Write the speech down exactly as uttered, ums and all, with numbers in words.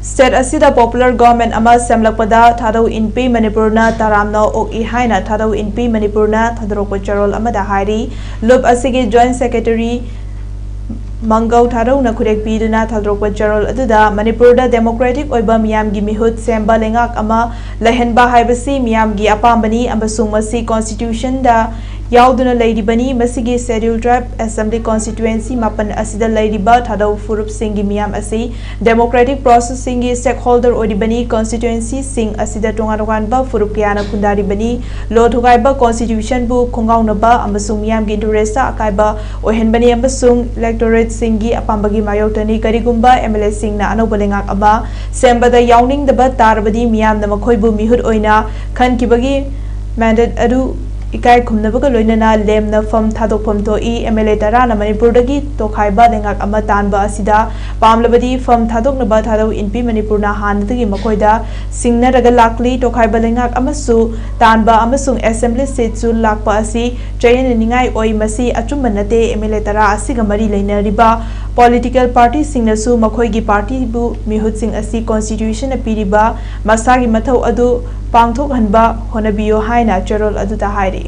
State ꯑꯁꯤꯗ popular government ꯑꯃ ꯁꯦꯝꯂꯛꯄꯗ ꯊꯥꯗꯧ ꯏꯟꯄꯤ ꯃꯅꯤꯄꯨꯔꯅ ꯇꯔꯥꯝꯅ ꯑꯣꯛꯏ ꯍꯥꯏꯅ ꯊꯥꯗꯧ ꯏꯟꯄꯤ ꯃꯅꯤꯄꯨꯔꯅ ꯊꯥꯗꯣꯔꯛꯄ ꯆꯦꯔꯣꯜ ꯑꯃꯗ ꯍꯥꯏꯔꯤ꯫ ꯂꯨꯞ ꯑꯁꯤꯒꯤ joint secretary ꯃꯪꯒꯧ ꯊꯥꯔꯧꯅ ꯈꯨꯔꯦꯛ ꯄꯤꯗꯨꯅ ꯊꯥꯗꯣꯔꯛꯄ ꯆꯦꯔꯣꯜ ꯑꯗꯨꯗ ꯃꯅꯤꯄꯨꯔꯗ democratic ꯑꯣꯏꯕ ꯃꯤꯌꯥꯝꯒꯤ ꯃꯤꯍꯨꯠ ꯁꯦꯝꯕ ꯂꯩꯉꯥꯛ ꯑꯃ ꯂꯩꯍꯟꯕ ꯍꯥꯏꯕꯁꯤ ꯃꯤꯌꯥꯝꯒꯤ ꯑꯄꯥꯝꯕꯅꯤ ꯑꯃꯁꯨꯡ ꯃꯁꯤ constitutionꯗ ꯌꯥꯎꯗꯨꯅ ꯂꯩꯔꯤꯕꯅꯤ꯫ ꯃꯁꯤꯒꯤ schedule tribe assembly constituency ꯃꯥꯄꯟ ꯑꯁꯤꯗ ꯂꯩꯔꯤꯕ ꯊꯥꯗꯧ ꯐꯨꯔꯨꯞꯁꯤꯡꯒꯤ ꯃꯤꯌꯥꯝ ꯑꯁꯤ democratic processꯁꯤꯡꯒꯤ stakeholder ꯑꯣꯏꯔꯤꯕꯅꯤ꯫ Constituencyꯁꯤꯡ ꯑꯁꯤꯗ ꯇꯣꯉꯥꯟ ꯇꯣꯉꯥꯟꯕ ꯐꯨꯔꯨꯞ ꯀꯌꯥꯅ ꯈꯨꯟꯗꯥꯔꯤꯕꯅꯤ꯫ ꯂꯣ ꯊꯨꯒꯥꯏꯕ constitutionꯕꯨ ꯈꯣꯡꯒꯥꯎꯅꯕ ꯑꯃꯁꯨꯡ ꯃꯤꯌꯥꯝꯒꯤ interestꯇ ꯑꯀꯥꯏꯕ ꯑꯣꯏꯍꯟꯕꯅꯤ ꯑꯃꯁꯨꯡ electorateꯁꯤꯡꯒꯤ ꯑꯄꯥꯝꯕꯒꯤ ꯃꯥꯌꯣꯛꯇꯅꯤ꯫ ꯀꯔꯤꯒꯨꯝꯕ MLAꯁꯤꯡꯅ ꯑꯅꯧꯕ ꯂꯩꯉꯥꯛ ꯑꯃ ꯁꯦꯝꯕꯗ ꯌꯥꯎꯅꯤꯡꯗꯕ ꯇꯥꯔꯕꯗꯤ ꯃꯤꯌꯥꯝꯅ ꯃꯈꯣꯏꯕꯨ ꯃꯤꯍꯨꯠ ꯑꯣꯏꯅ ꯈꯟꯈꯤꯕꯒꯤ mandate ꯑꯗꯨ ꯏꯀꯥꯏ ꯈꯨꯝꯅꯕꯒ ꯂꯣꯏꯅꯅ ꯂꯦꯝꯅ ꯐꯝ ꯊꯥꯗꯣꯛꯐꯝ ꯊꯣꯛꯏ꯫ MLA ꯇꯔꯥꯅ ꯃꯅꯤꯄꯨꯔꯗꯒꯤ ꯇꯣꯈꯥꯏꯕ ꯂꯩꯉꯥꯛ ꯑꯃ ꯇꯥꯟꯕ ꯑꯁꯤꯗ ꯄꯥꯝꯂꯕꯗꯤ ꯐꯝ ꯊꯥꯗꯣꯛꯅꯕ ꯊꯥꯗꯧ ꯏꯟꯄꯤ ꯃꯅꯤꯄꯨꯔꯅ ꯍꯥꯟꯅꯗꯒꯤ ꯃꯈꯣꯏꯗ ꯁꯤꯡꯅꯔꯒ ꯂꯥꯛꯂꯤ꯫ ꯇꯣꯈꯥꯏꯕ ꯂꯩꯉꯥꯛ ꯑꯃꯁꯨ ꯇꯥꯟꯕ ꯑꯃꯁꯨꯡ assembly seatꯁꯨ ꯂꯥꯛꯄ ꯑꯁꯤ ꯆꯌꯦꯠꯅꯅꯤꯡꯉꯥꯏ ꯑꯣꯏ꯫ ꯃꯁꯤ ꯑꯆꯨꯝꯕ ꯅꯠꯇꯦ꯫ MLA ꯇꯔꯥ ꯑꯁꯤꯒ ꯃꯔꯤ ꯂꯩꯅꯔꯤꯕ political partyꯁꯤꯡꯅꯁꯨ ꯃꯈꯣꯏꯒꯤ partyꯕꯨ ꯃꯤꯍꯨꯠꯁꯤꯡ ꯑꯁꯤ constitutionꯅ ꯄꯤꯔꯤꯕ ꯃꯁꯥꯒꯤ ꯃꯊꯧ ꯑꯗꯨ ꯄꯥꯡꯊꯣꯛꯍꯟꯕ ꯍꯣꯠꯅꯕꯤꯌꯨ ꯍꯥꯏꯅ ꯆꯦꯔꯣꯜ ꯑꯗꯨꯗ ꯍꯥꯏꯔꯤ꯫